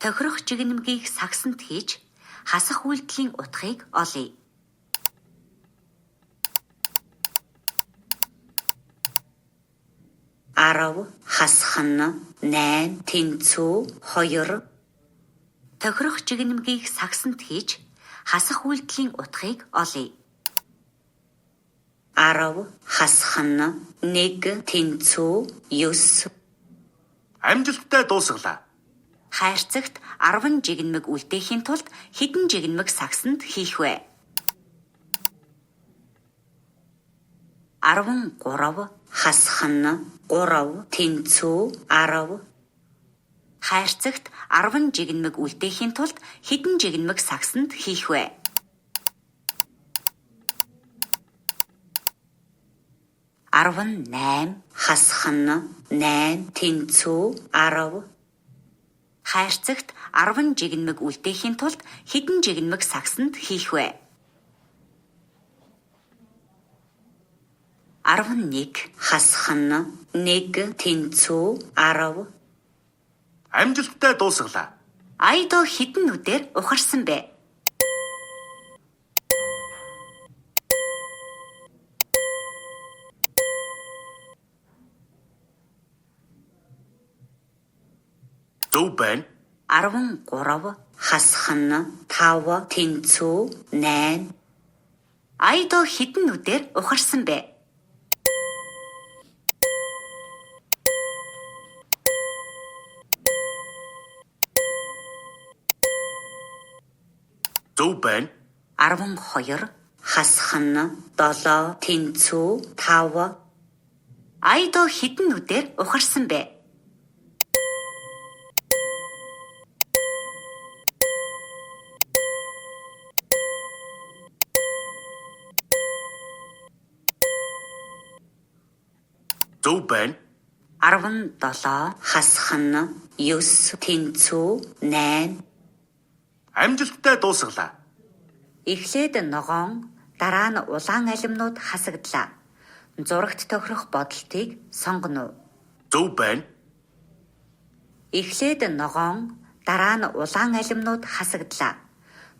Тохирох жигнэмгийг сагсанд хийж хасах үйлдэлийн утгыг олъё. 10 хасах нь 8 тэнцүү 2. Тохирох жигнэмгийг сагсанд хийж хасах үйлдэлийн утгыг олъё. 10 хасах нь 1 тэнцүү 9. Амжилттай дуусгалаа. Хайрцагт 10 жигнэмэг үлдээхийн тулд хэдэн жигнэмэг сагсанд хийх вэ? 13 хасах нь 3 тэнцүү 10. Хайрцагт 10 жигнэмэг үлдээхийн тулд хэдэн жигнэмэг сагсанд хийх вэ? 18 хасах нь 8 тэнцүү 10. Хайрцагт 10 жигнэмэг үлдээхийн тулд хэдэн жигнэмэг сагсанд хийх вэ? 11 хасах нь 1 тэнцүү 10. Амжилттай дуусгалаа. Айдо хэдэн нүдээр ухарсан бэ? Зөв байна. 13 хасах нь 5 тэнцүү 8. Айдо хэдэн нүдээр ухарсан бэ? Зөв байна. 12 хасах нь 7 тэнцүү 5. Айдо хэдэн нүдээр ухарсан бэ? Зөв байна. 17 хасах нь 9 тэнцүү 8. Амжилттай дуусгалаа. Эхлээд ногоон, дараа нь улаан алимнууд хасагдлаа. Зурагт тохирох бодолтыг сонгоно уу? Зөв байна. Эхлээд ногоон, дараа нь улаан алимнууд хасагдлаа.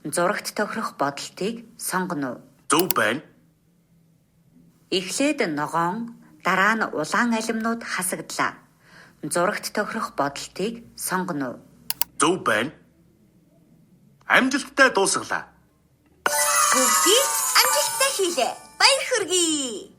Зурагт тохирох бодолтыг сонгоно уу? Зөв байна. Эхлээд ногоон, дараа нь улаан алимнууд хасагдлаа. Зурагт тохирох бодолтыг сонгоно уу? Зөв байна. Амжилттай дуусгалаа. Бүгдийг амжилттай хийлээ. Баяр хүргэе.